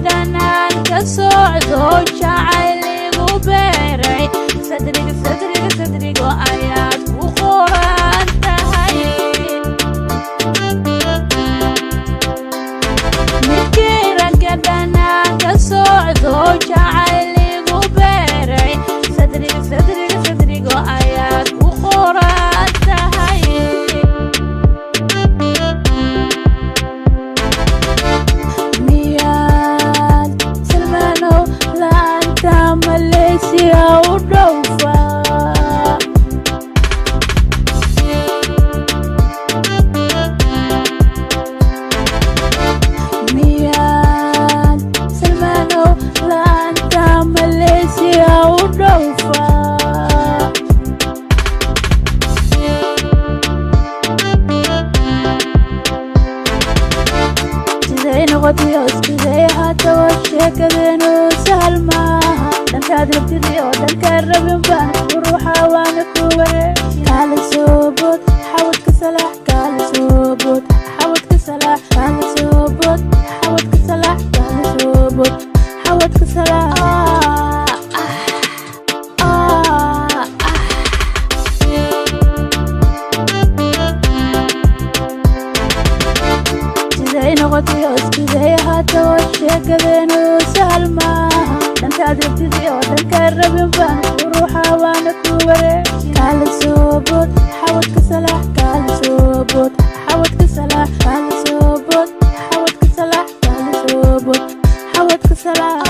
Dhanaan ka socdo jacayligu beeray, sadriga sadriga sadrigo ayaad ku qoran tahay. Midkii ragga dhanaan ka socdo jacayligu beeray, sadriga sadriga sadrigo ayaad ku qoran tahay. Miyaad Salmaanow la'aanta Malaysia u dhowfa? Miyaad Salmaanow la'aanta Malaysia u dhowfa? Siday noqotay oo siday ahaataba, sheekadeenu sahal maaha. Dhankaad rabtid oo dhankaan rabin baan ku ruuxa, waana ku wareeg. Kaala soo bood xawadka salaax, kaala soo bood xawadka salaax, kaala soo bood xawadka salaax, kaala soo bood xawadka salaax. Ah, ah, ah. Siday noqotay oo siday ahaataba, sheekadeenu sahal maaha. Dhankaad rabtid oo dhankaan rabin baan ku ruuxa, waana ku wareeg. Kaala soo bood xawadka salaax, kaala soo bood xawadka salaax, kaala soo bood xawadka salaax, kaala soo bood xawadka salaax.